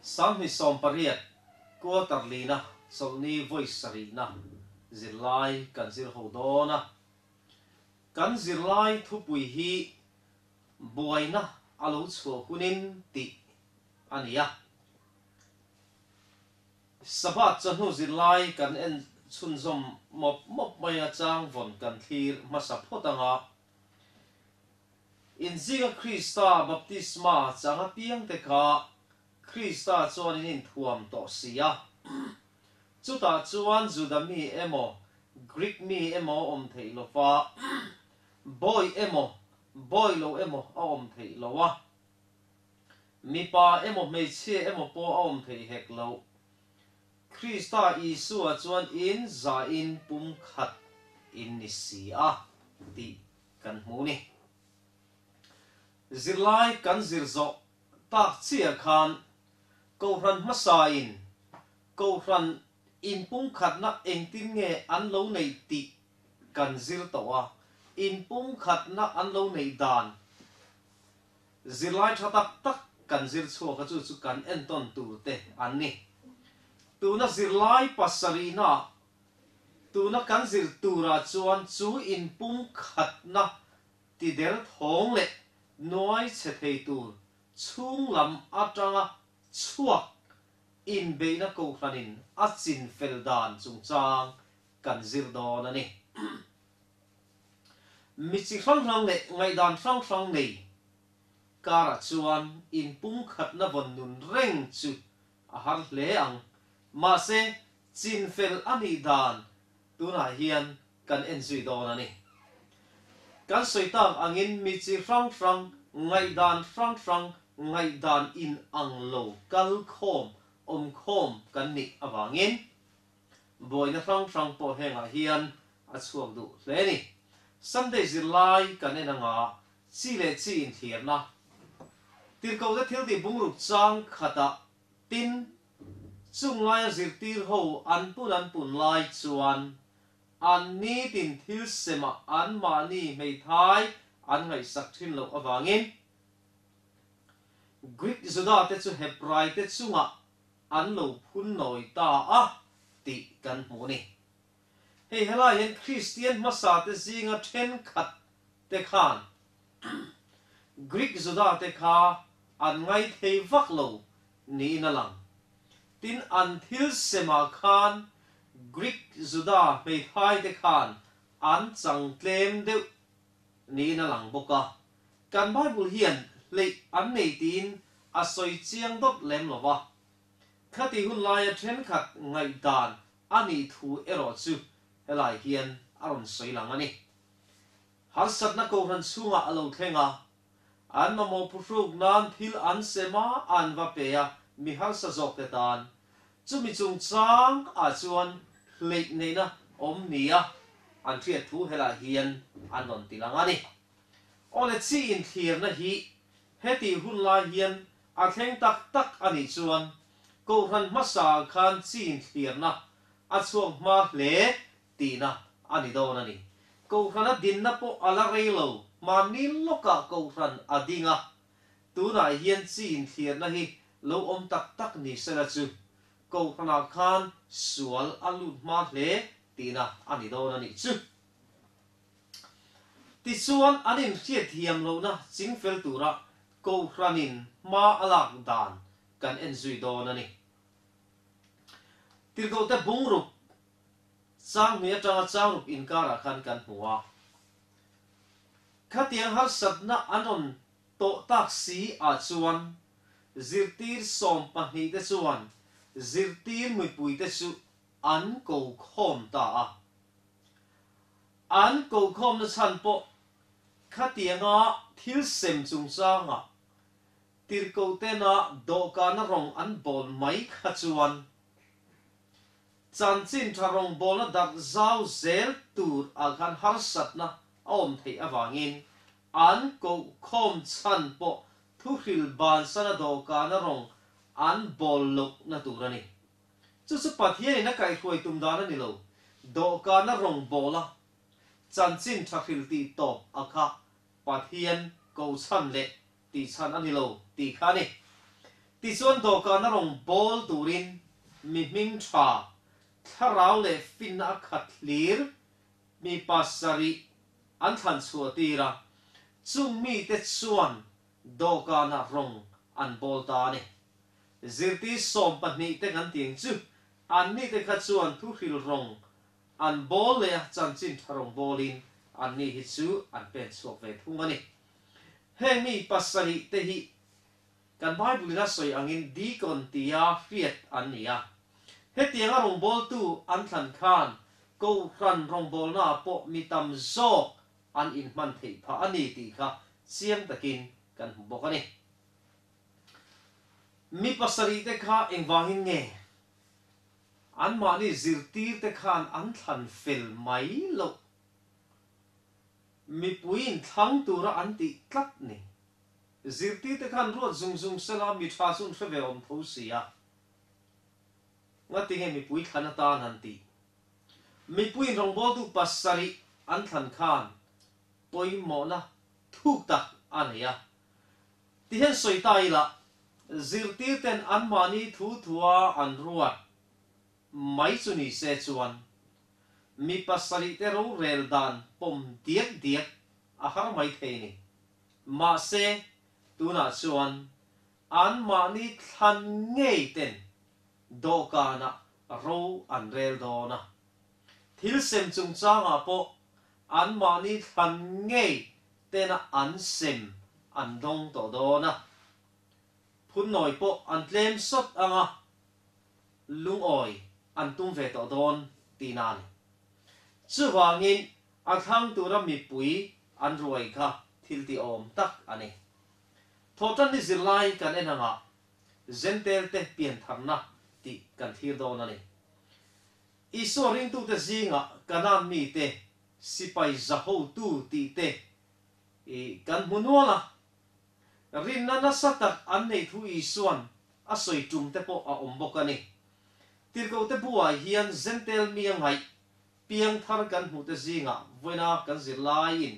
2018 quarter lina chawlhni vawi sarihna zirlai kan zir ho dawn a. Kan zirlai thupui hi buaina a lo chhuah hunin tih a ni a. Sabbath chawhnu zirlai kan en chhunzawm mawp mawp mai a chang vawn kan thlir hmasa phawt ang a. Inzinga Krista baptisma chang apiangte kha Krista chuan in inthuam tawh si a. Chutah chuan Juda mi emaw, Grik mi emaw a awm theih lo va, bawi emaw, bawi lo emaw a awm theih lo a. Mipa emaw hmeichhia emaw pawh a awm theih hek lo. Krista Isua chuan in zain pumkhat in ni si a tih kan hmu ni. Zirlai kan zir zawh tak chiah khan Kohhran hmasain Kohhran inpumkhatna engtin nge an lo neih tih kan zir tawh a, inpumkhatna an lo neih dan Zirlai tha tak tak kan zir chhuak a chu chu kan entawn tur te an ni. Tuna zirlai pasarihna tuna kan zir turah chuan chu inpum khatna ti der thawng leh nuai chhe thei tur chhung lam atanga chhuak inbeihna kohhranin a chin fel dan chungchang kan zir dawn a ni. Mi chi hrang hrang leh ngaihdan hrang hrang nei karah chuan inpumkhatna vawn nun reng chu a har hle ang. Mahse, chinfel a nih dan tunah hian kan en zui dawn a ni. Kan sawi tak angin mi chi hrang hrang, ngaihdan hrang hrang, ngaihdan inang lo kal khawm, awm khawm kan nih avangin, Buaina hrang hrang pawh hengah hian a chhuak duh hle a ni. Sunday zirlai kan en anga chi leh chi inthlirna Tirhkohte thiltih bungruk chang khatah tin chung laia zirtir ho an pun an pun lai chuan an nitin thil semah anmahni hmeithai an ngaihsak thin loh avangin Greek Juda te chu Hebrai te chungah an lo phun nawi ta a tih kan hmu a ni. Hei helai hian Kristian hmasa te zinga thenkhat te khan Greek Juda te kha an ngai thei vak lo niin a lang. Tin, an thil semah khan Greek Juda hmeithai te khan an chang tlem deuh niin a lang bawk a. Kan Bible hian hleih an nei tiin a sawi chiang dawt lem lo va. Khati hun laia thenkhat ngaihdan a nih thu erawh chu helai hian a rawn sawi lang a ni. Harsatna kohhran chhungah a lo thleng a, an mamawh phuhruk nan thil an sem a, an va pe a, mi harsa zawkte tan. Chumi chungchang ah chuan hleih neihna awm nia an hriat thu helai hian an rawn ti lang a ni. Awle chi inthlirna hi hetih hun lai hian a thleng tak tak a nih chuan Kohhran hmasa ah khan chi inthlirna a chhuak hma hle tihna a ni dawn a ni. Kohhran a dinna pawh a la rei lo, hmanni lawkah Kohhran a ding a, tunah hian chi inthlirna hi lo awm tak tak ni sela chu Kohhranah khan sual a lut hma hle tihna a ni dawn a nih chu. Tichuan, an inhriat thiam lohna chingfel tura Kohhranin hma a lak dan kan en zui dawn a ni. Tirhkohte bungruk changhnih atanga changruk inkarah khan kan hmu a. Khatiang harsatna an rawn tawh tak si ah chuan zirtir 12 te chuan zirtir mipuite chu an ko khawm ta a. An kokhawmna chhan pawh khatianga thil sem chungchangah tirhkohtena dawhkana rawng an bawl mai kha chuan chanchin tha rawngbawlna darh zau zel tur ah khan harsatna a awm theih avangin an kokhawm chhan pawh thuhril bansana dawhkana rawng an bawl lohna tur a ni. Chu chu Pathianin a kaihhruai tum dan a ni lo. Dawhkana rawngbawla chanchin tha hril tih tawp a kha Pathian ko chhan leh tih chhan a ni lo tih kha a ni. Tichuan dawhkana rawn bawl turin mi hming tha, thlarau leh finna a khat hlir mi pasarih an thlan chhuah tir a, chung mite chuan dawhkana rawng an bawl ta a ni. Zirtir 12 te kan tih ang chu, anni te kha chuan thuhril rawng an bawl leh a, chanchin tha rawng bawlin anni hi chu an pen chhuak ve thung a ni. Heng mi pasarih te hi kan Bible in a sawi angin deacon tia hriat an ni a. Hetianga rawngbawltu an thlan khan Kohhran rawngbawlnaah pawh mi tam zawk an inhman theih phah a ni tih kha chiang takin kan hmu bawk a ni. Mi pasarih te kha engvangin nge anmahni zirtirte khan an thlan fel mai loh? Mipuiin thlang tura an tih tlat ni. Zirtirte khan ruat zung zung sela mi tha chu an hre ve awm tho si a. Ngatinge mipui thlan atan an tih? Mipuiin rawngbawltu pasarih an thlan khan pawimawhna thuk tak a nei a. Tihian sawi ta ila, zirtirten anmahni thu thua an ruat mai chu ni se chuan mi pasarih te rorel dan pawm diak diak a har mai thei ni. Mahse, tunah chuan anmahni thlan ngei ten dawhkanah ro an rel dawn a. Thil sem chungchangah pawh anmahni thlan ngei tena an sem an dawng tawh dawn a. Phunnawi pawh an tlem sawt ang a, lungawi an tum ve tawh dawn tihna a ni. Chuvangin a thlang tura mipui an ruai kha thil tih awm tak a ni. Thawhtanni zirlai kan en angah Zentel te piantharna tih kan thlir dawn a ni. Isua ringtute zingah Kanaan mite sipai zahotu tih te kan hmu nual a. Rinna nasa tak an neih thu Isua'n a sawi tum te pawh a awm bawk a ni. Tirhkohte buai hian Zentel mi a ngaih piangthar kan hmuhte zingah vawiina kan zir laiin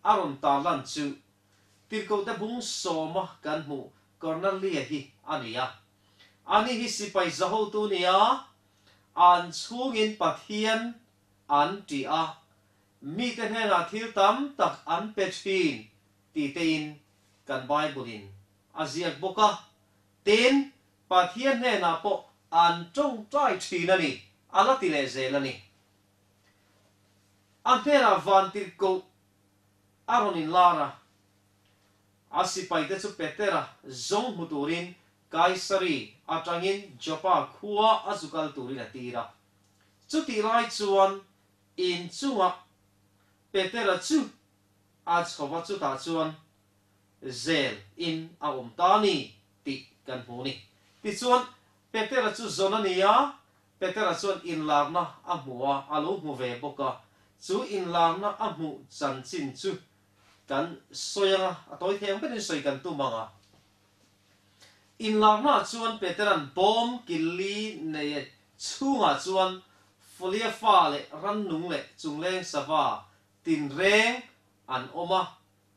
a rawn tarlan chu Tirhkohte bung sawma kan hmuh Kornelia hi a ni a. Ani hi sipai zahotu nia, an chhungin Pathian an ṭih a, mite hnenah thil tam tak an pe ṭhin ti tein kan Bible-in a ziak bawk a. Tin, Pathian hnenah pawh an ṭawngṭai ṭhin a ni, a la ti leh zel a ni. A hnenah vantirhkoh a rawn inlar a, a sipaite chu Petera zawng hmu turin Kaisari atangin Joppa khua a zu kal turin a tir a. Chutih lai chuan inchungah Petera chu a chho va chutah chuan zel in a awm ta ni tih kan hmu ni. Tichuan Petera chu zawn a ni a, Petera chuan inlarna a hmu a, a lo hmu ve bawk a, chu inlarna a hmuh chanchin chu kan sawi ang a, a tawi thei ang berin sawi kan tum ang a. Inlarna ah chuan Petera'n bawm killi nei chhungah chuan Folia fa leh rannung leh chungleng sava tinreng an awm a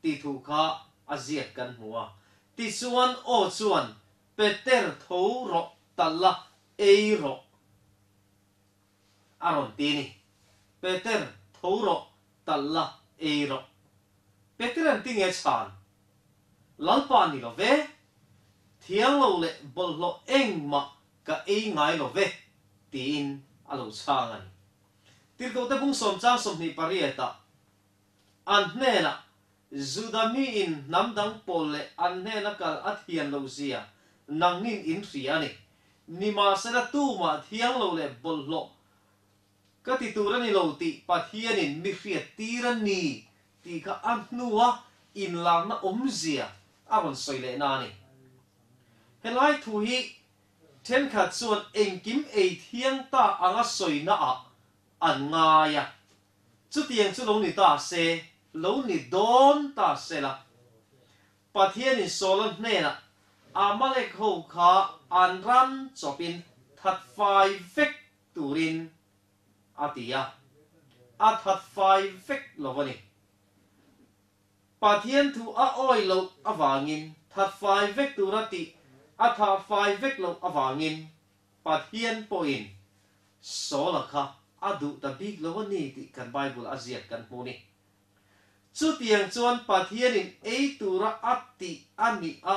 tih thu kha a ziak kan hmu a. Tichuan aw chuan Peter tho rawh talh la ei rawh a rawn ti ni. Peter tho rawh talh la ei rawh. Peter an ti nge chhan? Lalpa ni lo ve. Thiang lo leh bawlhhlawh engmah ka ei ngai lo ve tiin a lo chhang a ni. Tirhkohte bung sawmchang 28 ah an hnenah Juda miin hnam dang pawl leh an hnena kal a thian loh zia nangnin in hria a ni. Nimahsela tumah thiang lo leh bawlhhlawh ka ti tur a ni lo tih Pathianin mi hriat tir a ni tih kha a hnua inlarna awmzia a rawn sawi lehna a ni. Helai thu hi thenkhat chuan engkim ei thiang ta anga sawinaah an ngai a. Chutiang chu lo ni ta se, lo ni dawn ta se la. Pathianin Saula hnenah Amalek ho kha an ram chawpin that fai vek turin a ti a, a that fai vek lo a ni. Pathian thu a awi loh avangin that fai vek tura tih A thah fai vek loh avangin Pathian pawhin Saula kha a duh ta bik lo a ni tih kan Bible a ziak kan hmu ni. Chutiang chuan Pathianin ei tura a tih a nih a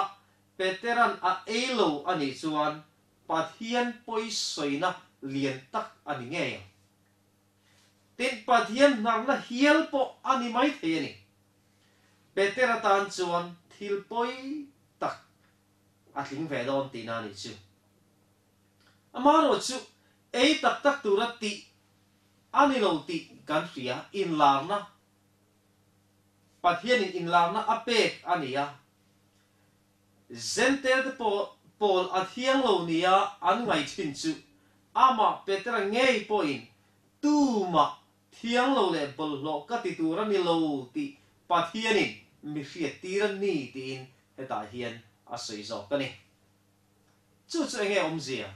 Petera'n a ei lo a nih chuan Pathian pawisawina lian tak a ni ngei ang. Tin, Pathian hnarna hial pawh a ni maithei a ni. Petera tan chuan thil pawi tak a tling ve dawn tihna a nih chu. Amaherawh chu ei tak tak tura tih a ni lo tih kan hria, inlarna, Pathianin inlarna a pek a ni a. Zentel te pawh pawl a thiang lo nia an ngaih thin chu amah Petera ngei pawhin tumah thiang lo leh bawlhhlawh ka ti tur a ni lo tih Pathianin mi hriattir a ni tiin hetah hian a sawi zawk a ni. Chu chu enge awmzia?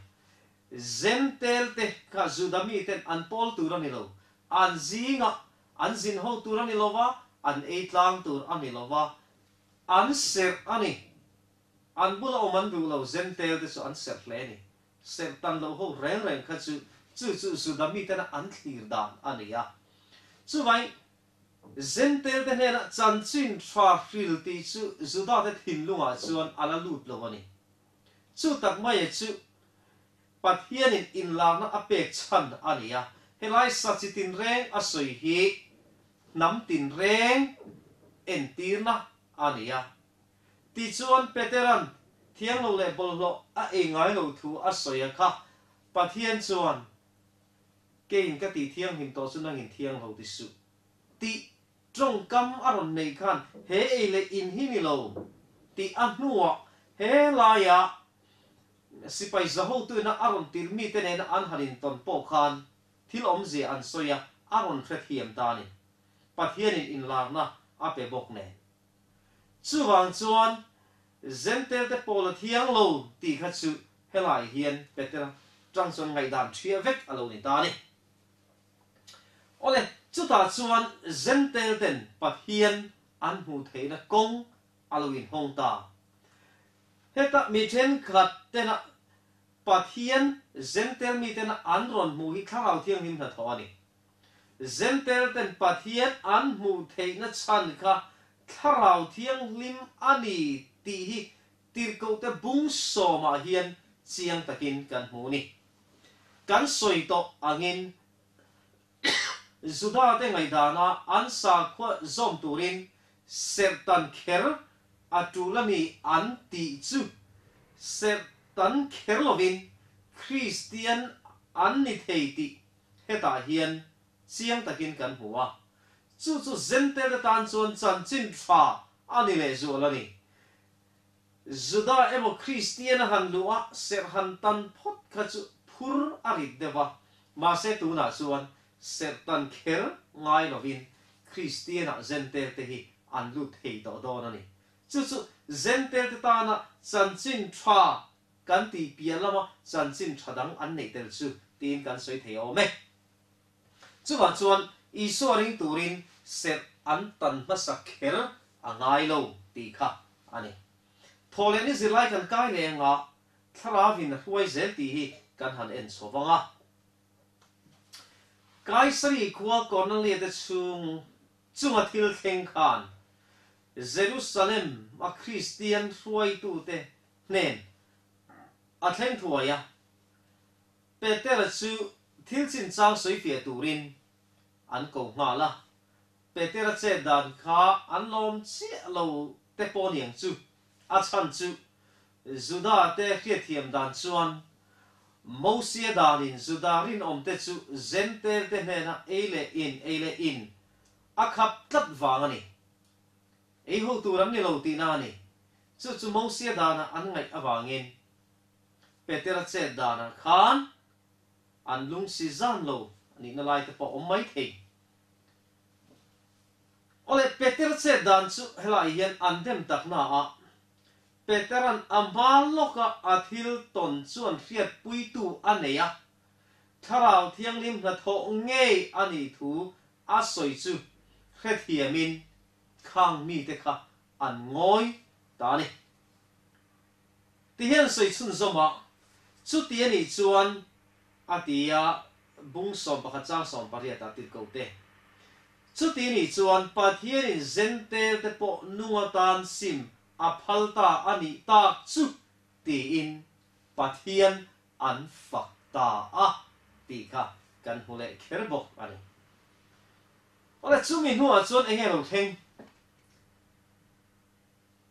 Zentel te kha Juda miten an pawl tur a ni lo, an zingah an zin ho tur a ni lo va, an ei tlang tur a ni lo va, An serh a ni. An bula awm an duh lo, Zentel te chu an serh hle a ni. Serh tan loh ho reng reng kha chu chu chu Juda mitena an thlir dan a ni a. Chuvai, Zentel te hnena chanchin tha hril tih chu Juda te thinlungah chuan a la lut lo a ni. Chu tak maia chu Pathianin inlarna a pek chhan a ni a. Helai sa chi tinreng a sawi hi hnam tinreng entirna a ni a. Tichuan Petera'n thianglo leh bawlhhlawh a ei ngai lo thu a sawi a kha, Pathian chuan, Keiin ka tih thianghlim tawh chu nangin thianglo ti suh, tih tawngkam a rawn neih khan he ei leh in hi ni lo tih a hnuah he laia sipai zahotuina a rawn tirh mite nena an han intawn pawh khan Thil awmzia an sawi a, a rawn hrethiam ta a ni. Pathianin inlarna a pe bawk nen. Chuvang chuan Zentelte pawl a thiang lo tih kha chu helai hian Petera tang chuan ngaihdan ṭhiah vek a lo ni ta a ni. Awle, chutah chuan Zentelten Pathian an hmuh theihna kawng a lo inhawng ta. Heta mi thenkhat tena Pathian Zentel miten an rawn hmuh hi Thlarau Thianghlim hnathawh a ni. Zentel ten Pathian an hmuh theihna chhan kha Thlarau Thianghlim a ni tih hi Tirhkohte bung sawmah hian chiang takin kan hmu ni. Kan sawi tawh angin Juda te ngaihdana an sakhua zawm turin serhtan kher a tul a ni an tih chu serhtan kher lovin Kristian an ni thei tih hetah hian chiang takin kan hmu a, chu chu Zentel te tan chuan chanchin tha a ni lehzual a ni. Juda emaw Kristian a han luh a, serh han tan phawt kha chu phur a rit deuh a, mahse tunah chuan serh tan kher ngai lovin Kristianah Zentel te hi an lut thei tawh dawn a ni. Chu chu Zentel te tana chanchin tha kan tih piah lama chanchin tha dang an neih tel chu tiin kan sawi thei awm e. Chuvah chuan Isua ring turin serh an tan hmasa kher a ngai lo tih kha a ni. Thaw leh ni zirlai kan kai leh anga Thlarauin a hruai zel tih hi kan han en chho vang a. Kaisari khua Kornelia te chhung chunga thil thleng khan Jerusalem a Kristian hruaitute hnen a thleng thuai a. Petera chu thil chinchang sawifiah turin an ko nghal a, Petera chet dan kha an lawm chiah lo te pawh niang chu, a chhan chu Juda te hriatthiam dan chuan Mosia danin Juda rinawm te chu Zentel te hnena ei leh in ei leh in a khap tlat vang a ni. Ei ho tur an ni lo tihna a ni. Chu chu Mosia dana an ngaih avangin Petera chet danah khan an lungsi zan lo nihna lai te pawh awm mai thei. Awle, Petera chet dan chu helai hian an dem tak na a, Petera'n a hma lawka a thil tawn chuan hriatpuitu a nei a, Thlarau Thianghlim hnathawh ngei a nih thu a sawi chu hrethiamin khang mite kha an ngawi ta a ni. Ti hian sawi chhunzawm a, chuti a nih chuan a ti a, bung 11 chang 18 ah tirh ko te. Chuti a nih chuan Pathianin Zentel te pawh nung atan sim a phal ta a nih tak chu tiin Pathian an fak ta a tih kha kan hmu leh kher bawk a ni. Awle chumi hnuah chuan enge lo thleng?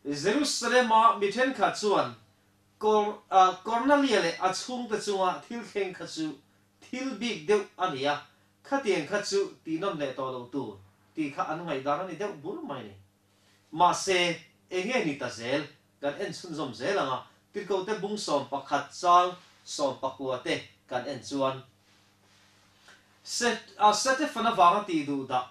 Jerusalem-a mi thenkhat chuan Kornalia leh a chhungte chunga thil thleng kha chu thil bik deuh a ni a, khatiang kha chu tihnawm leh tawh loh tur tih kha an ngaihdan a ni deuh bur mai a ni. Mahse, enge ni ta zel? Kan en chhunzawm zel ang a, Tirhkohte bung 11 chang 19 te kan en chuan Setefana vanga tih duh dah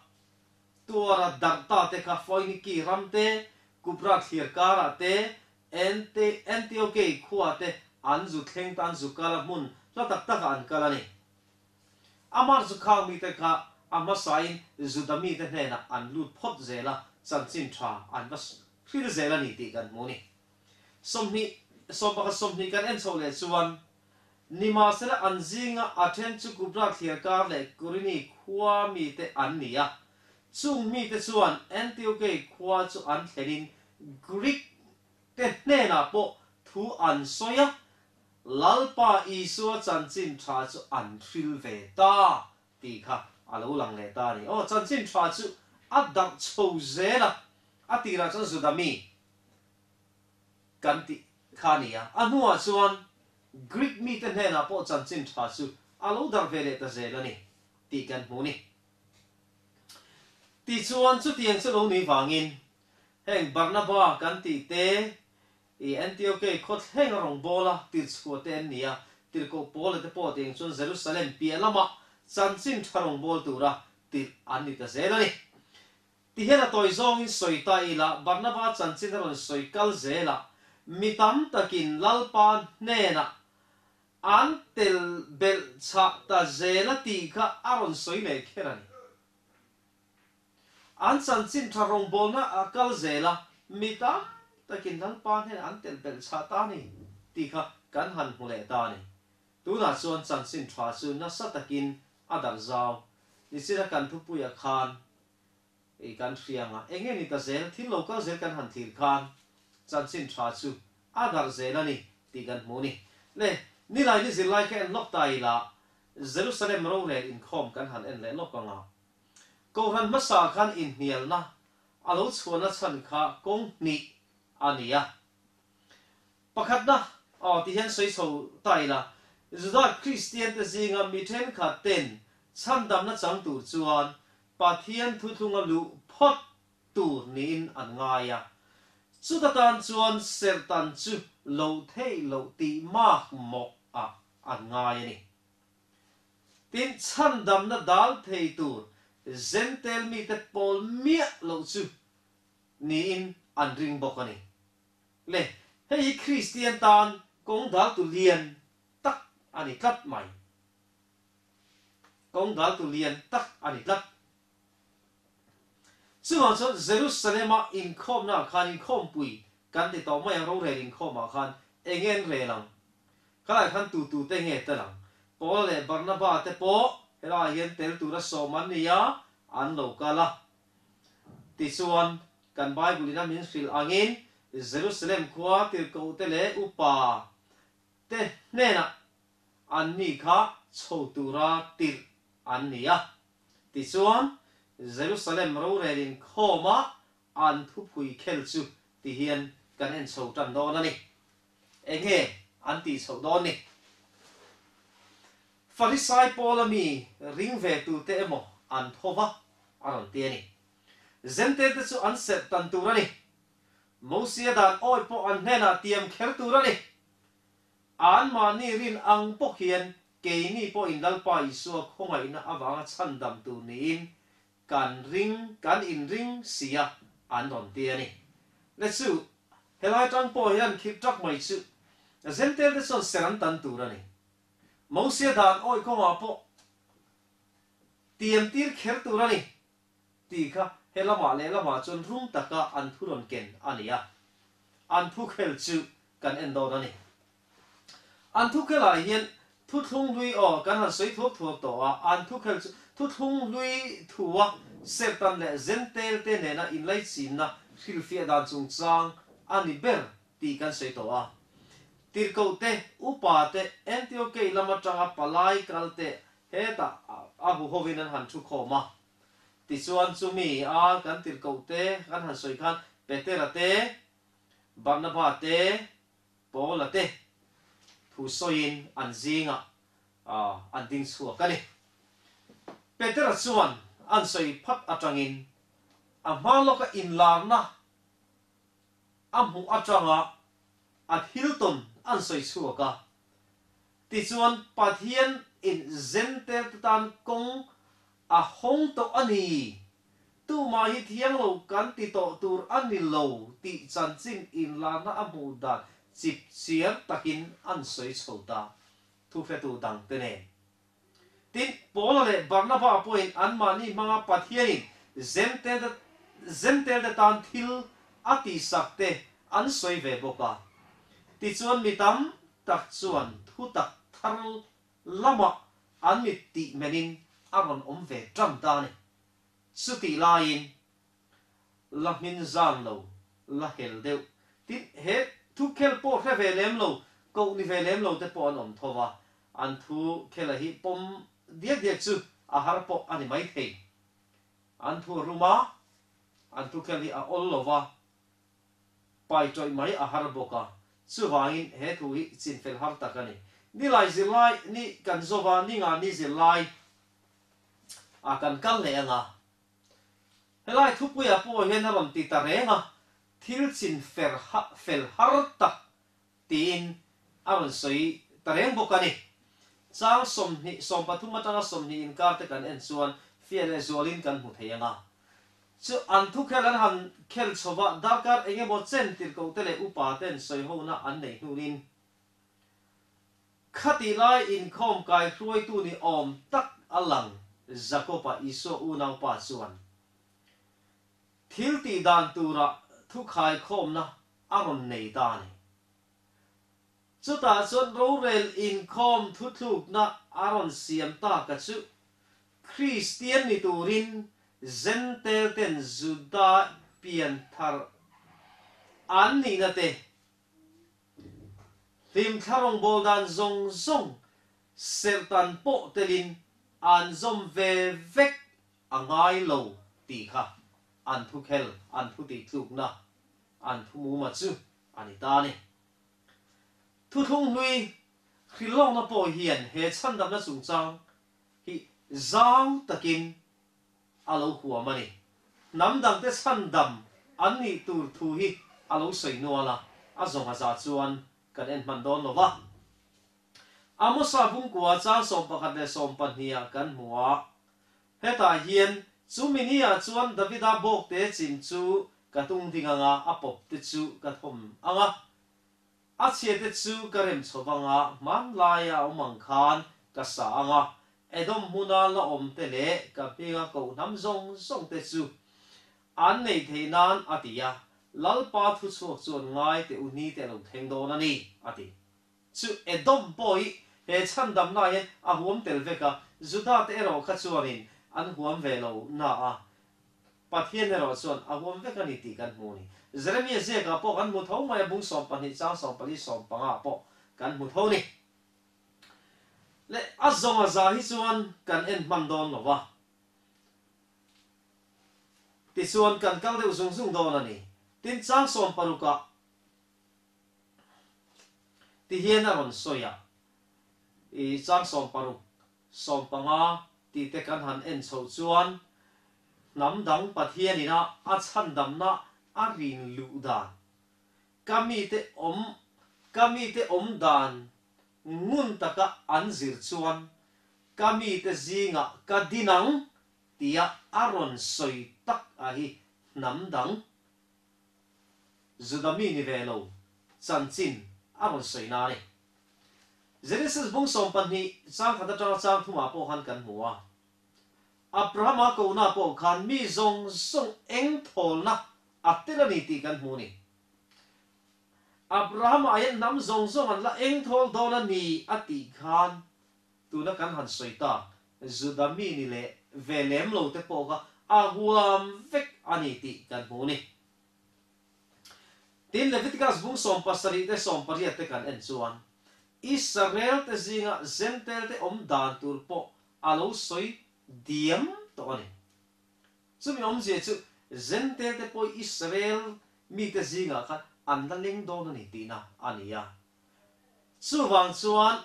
Tuara darh ta te kha Foiniki ram te, Kupra thlir karah te, Antiokei khua te an zu thleng ta an zu kal a hmun hla tak takah an kal a ni. Amar zu khang mite kha a hmasain Juda mite hnenah an lut phawt zel a, chanchin tha an va hril zel a ni tih kan hmu a ni. 20, 11 20 kan en chhoh leh chuan Nimahsela an zinga a then chu Kubra thliar kar leh Kurini khua mite an ni a. Chung mite chuan Antiokei khua chu an thlenin Greek te hnenah pawh thu an sawi a, Lalpa Isua chanchin tha chu an hril ve ta tih kha a lo lang leh ta a ni. Aw, chanchin tha chu a darh chho zel a, a tirah chuan Juda mi kan tih kha a ni a. A hnuah chuan Greek mite hnenah pawh chanchin tha chu a lo darh ve leh ta zel a ni tih kan hmu a ni. Tichuan, chutiang chu lo ni vangin heng Barnaba kan tih te, i Antiochei khawthleng a rawngbawla tirchhuah te an ni a, tirhkoh Paula te pawh tiang chuan Jerusalem piah lamah chanchin tha rawngbâwl tura tirh an ni ta zel a ni. Ti hian a tawi zawngin sawi ta ila, Barnaba chanchin a rawn sawi kal zel a, mi tam takin Lalpa hnenah an tel belh chhah ta zel a tih kha a rawn sawi leh kher a ni. An chanchin tha rawngbawlna a kal zel a, mi tam takin Lalpa hnenah an tel belh chhah ta a ni tih kha kan han hmu leh ta a ni. Tunah chuan chanchin tha chu nasa takin a darh zau. Nichina kan thupuiah khan I kan hria anga eng nge ni ta zel, thil lo kal zel kan han thlir khan chanchin tha chu a darh zel a ni tih kan hmu a ni. Le, nilai ni zirlai kha en lawk ta ila, Jerusalem rorel inkhawm kan han en leh lawk anga, Kohhran hmasa khan inhnialna a lo chhuahna chhan kha kawng hnih a ni a. Pakhatna, aw ti hian sawi chho ta ila, Juda Kristiante zinga mi thenkhat ten chhandamna chang tur chuan Pathian thuthlunga luh phawt tur niin an ngai a. Chuta tan chuan serhtan chu lo theih loh tih mak mawh ah an ngai a ni. Tin, chhandamna dal thei tur Zentel mite pawl miah loh chu niin an ring bawk a ni. Le, hei hi Kristian tan kawng daltu lian tak a ni tlat mai. Kawng daltu lian tak a ni tlat. Chuvang chuan Jerusalem-a inkhawmnaah khan inkhawmpui kan ti tawh mai ang, rorel inkhawmah khan eng nge an rel ang? Khalaiah khan tu tute nge tel ang? Paul leh Barnaba te pawh helaiah hian tel tura sawm an ni a, an lo kal a. Tichuan, kan Bible-in a min hrilh angin Jerusalem khua tirhkohte leh upa te hnenah an ni kha chho tura tirh an ni a. Tichuan, Jerusalem rorel inkhawmah an thupui khel chu ti hian kan en chho tan dawn a ni. Enge an tih chhoh dawn ni? Farisai pawla mi ring ve tute emaw an tho va a rawn ti a ni. Zentel te chu an serh tan tur a ni. Mosia dan awi pawh an hnenah tiam kher tur a ni. Anmahni rin ang bawk hian keini pawhin Lalpa Isua khawngaihna avanga chhandam tur niin kan ring, kan inring si a, an rawn ti a ni. Le chu, helai tang pawh hian khirh tak mai chu Zentel te chuan ser an tan tur a ni. Mosia dan awih kawngah pawh tiam tir kher tur a ni tih kha he lamah leh lamah chuan rum taka an thu rawn ken a ni a, an thu khel chu kan en dawn a ni. An thukhelah hian thuthlung hlui aw kan han sawi thuak thuak tawh a, an thukhel chu thuthlung hlui thua serhtan leh zentel te nena inlaichinna hrilhfiah dan chungchang a ni ber tih kan sawi tawh a. Tirhkoh te, upa te, Antiokei lam atanga palai kal te hetah a huhovin an han thu khawm a. Tichuan chumi a kan tirhkoh te kan han sawi khan Petera te, Barnaba te, Paula te thu sawiin an zingah an ding chhuak a ni. Petera chuan an sawi phat atangin a hma lawka inlarna a hmuh atanga a thil tawn an sawi chhuak a. Tichuan Pathian in zentel te tan kawng a hawng tawh a ni. Tumah hi thiang lo kan ti tawh tur a ni lo tih chanchin inlarna a hmuh dan chip chiar takin an sawi chho ta, thuhretu dangte nen. Tin, Paula leh Barnaba pawhin anmahni hmanga Pathianin Zentelte tan thil a tihsak te an sawi ve bawk a. Tichuan mi tam tak chuan thutak thar lamah an mit tih menin a rawn awm ve tan ta a ni. Chutih laiin la hmin zan lo, la hel deuh. Tin, he thu khel pawh hre ve lem lo, koh ni ve lem lo te pawh an awm tho va, an thu khela hi pawm diak diak chu a har pawh a ni maithei. An thu a rum a, an thu khel hi a awl lo va, pai tawih mai a har bawk a, chuvangin he thu hi chinfel har tak a ni. Nilai zirlai ni kan zawva ninga ni zirlai a kan kal leh ang a. Helai thupuiah pawh hian a rawn ti ta reng a, thil chin fer fel har tak tiin a rawn sawi ta reng bawk a ni. Chang 20, 13 atanga 20 inkar te kan en chuan fiah leh zualin kan hmu thei ang a. Chu an thu khel an han khel chho va, darkar eng emaw chen tirhkoh te leh upa ten sawihona an neih hnunin Khatih lai inkhawm kai hruaitu ni awm tak a lang Jakob-a Isua unaupa chuan thil tih dan tura thu khaikhawmna a rawn nei ta a ni. Chutah chuan rorel inkhawm thuthlukna a rawn siam taka chu Kristian ni turin Zentel ten Juda pianthar an nihna te Hlimthla rawngbâwl dan zawng zawng serhtan pawh telin an zawm ve vek a ngai lo tih kha an thu khel, an thu tihtlukna, an thu muma chu a ni ta a ni. Thuthlung hlui hrilhlawkna pawh hian he chhandamna chungchang hi zau takin a lo huam a ni. Hnam dangte chhandam an nih tur thu hi a lo sawi nual a, a zawng a za chuan kan en hman dawn lo va. Amosa bungkua chang 11 leh 12 ah kan hmu a, hetah hian chu mini ah chuan Davida bawkte chin chu ka tung ding anga a pawp te chu ka thawm anga, A chhiate chu ka rem chho vang a, hmanlaia a awm ang khan ka sa ang a, Edom hmuna la awm te leh ka hminga koh hnam zawng zawng te chu an neih theih nan a ti a, Lalpa thuchhuak chuan ngai teh u ni te a lo thleng dawn a ni, a ti. Chu Edom pawh hi he chhandamna hian a huam tel vek a, Juda te erawh kha chuanin an huam ve lo na a, Pathian erawh chuan a huam vek a ni tih kan hmu a ni. Jeremia ziakah pawh kan hmu tho mai a, bung 12 chang 14 15 ah pawh kan hmu tho a ni. Le a zawng a za hi chuan kan en hman dawn lo va, tichuan kan kal deuh zung zung dawn a ni. Tin, chang 60 ah ti hian a rawn sawi a, i chang 60 15 tih te kan han en chhoh chuan hnam dang Pathianin a a chhandamna a rin luh dan, ka mite awm ka mite awm dan ngun taka an zir chuan ka mite zingah ka din ang tia a rawn sawi tak a hi hnam dang Juda mi ni ve lo chanchin a rawn sawi na a ni. Genesis bung 12 chang khat atanga chang thumah pawh khan kan hmu a. Abrahama kohna pawh khan mi zawng zawng eng thawlna a tel a ni tih kan hmu a ni. Abrahama ah hian hnam zawng zawng an la eng thawl dawn a ni a tih khan tuna kan han sawi tak Juda mi ni leh ve lem lo te pawh kha a huam vek a ni tih kan hmu a ni. Tin, Leviticus bung 70 te 80 te kan en chuan Israel te zinga Gentile te awm dan tur pawh a lo sawi diam tawh a ni. Chumi awmzia chu Gentile te pawh Israel mite zingah khan an la leng dawn a ni tihna a ni a. Chuvang chuan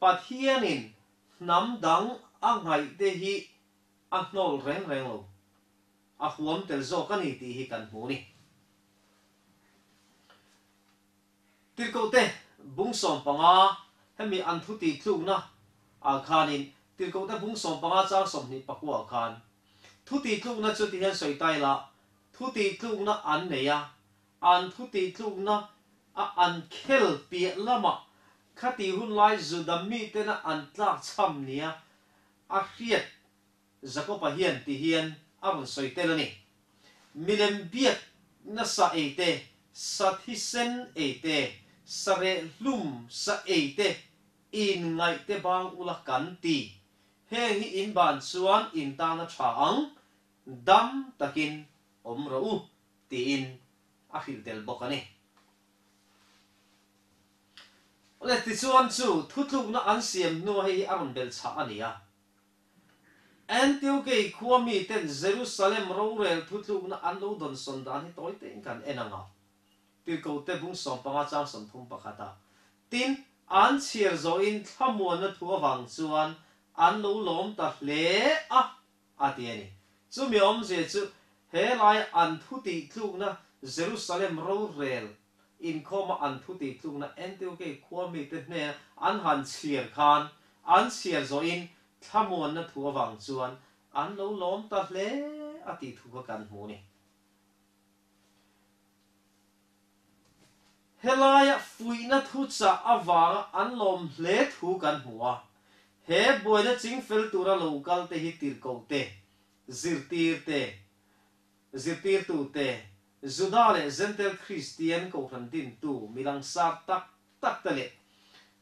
Pathianin hnam dang a ngaihte hi a hnawl reng reng lo, a huam tel zawk a ni tih hi kan hmu a ni. Tirhkohte bung 15, hemi an thu tih tlukna ah khanin Tirhkohte bung 15 chang 29 ah khan thu tih tlukna chu ti hian sawi ta ila, thu tih tlukna an nei a, an thu tih tlukna a an khel piah lamah khati hun lai Juda mitena an tlak chham nia a hriat Jakob-a hian ti hian a rawn sawi tel a ni. Milem biak nasa ei te, sa thisen ei te, sa reh hlum sa ei te in ngaih te bang ula kan ti. Heng hi in ban chuan in tan a tha ang, dam takin awm rawh u tiin a hrilh tel bawk a ni. Awle tichuan chu thutlukna an siam hnuah hei hi a rawn belh chhah a ni a. Antiokei khua miten Jerusalem rorel thutlukna an lo dawnsawn dan hi tawi tein kan en ang a. Tirhkohte bung 15 chang 31 ah, Tin, an chhiar zawhin thlamuanna thu avang chuan an lo lawm ta hle a, a ti a ni. Chumi awmzia chu he laia an thu tihtlukna Jerusalem rorel inkhawma an thu tihtlukna Antiokei khua mite hnena an han chhiar khan an chhiar zawhin thlamuanna thu avang chuan an lo lawm ta hle a tih thu kha kan hmu a ni. Helaia fuihna thu chah avanga an lawm hle thu kan hmu a, he buaina chingfel tura lo kal te hi tirhkoh te, zirtir te, zirtirtu te, Juda leh Jentail Kristian kohhran dintu mi langsar tak tak te leh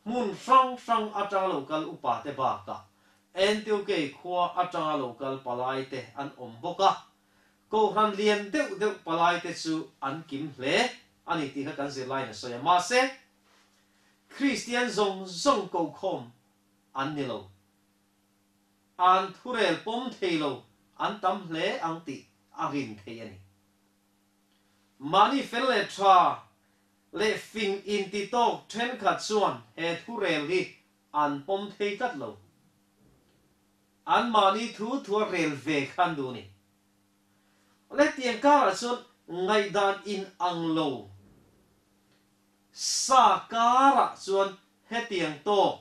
hmun hrang hrang atanga lo kal upa te bakah Antiokei khua atanga lo kal palai te an awm bawk a. Kohhran lian deuh deuh palai te chu an kim hle a ni tih kha kan zirlaiin a sawi a. Mahse, Kristian zawng zawng kokhawm an ni lo. An thurel pawm thei lo an tam hle ang tih a rin thei a ni. Mahni fel leh tha leh fing inti tawk thenkhat chuan he thurel hi an pawm thei tlat lo. An mahni thu thua rel ve kha an duh a ni. Hetiang karah chuan ngaihdan in ang lo sa karah chuan hetiang tawk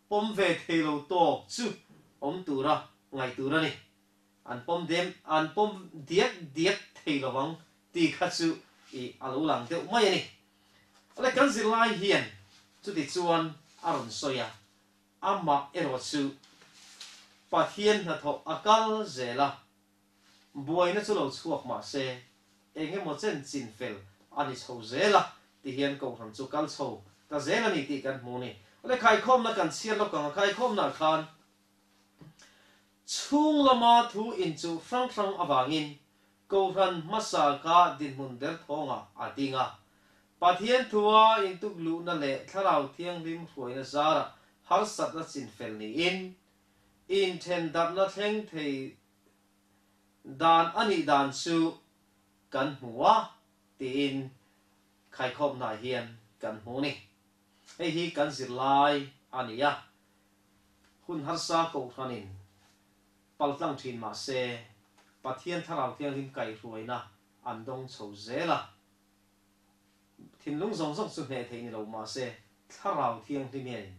pawm ve thei lo tawk chu awm tura ngaih tur a ni. An pawm dem an pawm diak diak thei lo ang tih kha chu i a lo lang deuh mai a ni. Awle kan zirlai hian chuti chuan a rawn sawi a, amah erawh chu Pathian hnathawh a kal zel a, buaina chu lo chhuak mah se eng emaw chen chin fel a ni chho zel a ti hian kohhran chu kal chho ta zel a ni tih kan hmu a ni. Awle khaikhawmna kan chhiar lawk ang a, khaikhawmnaah khan Chhung lama thu inchuh hrang hrang avangin Kohhran hmasa kha dinhmun derthawngah a ding a. Pathian thua intuk luhna leh Thlarau Thianghlim hruaina zarah harsatna chinfel niin, inthendarhna thleng thei dan a nih dan chu kan hmu a tiin khaikhawmnaah hian kan hmu a ni. Hei hi kan zirlai a ni a. Hun harsa kohhranin paltlang thin mah se, Pathian Thlarau Thianghlim kaihhruaina an dawng chho zel a. Thinlung zawng zawng chu hneh theih ni lo mah se, Thlarau Thianghlim hianin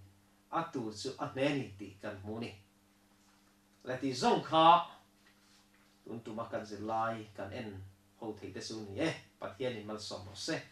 a tur chu a hne ni tih kan hmu a ni. Le tih zawng kha tun tuma kan zirlai kan en ho theih te chu ni e, Pathianin malsawm rawh se.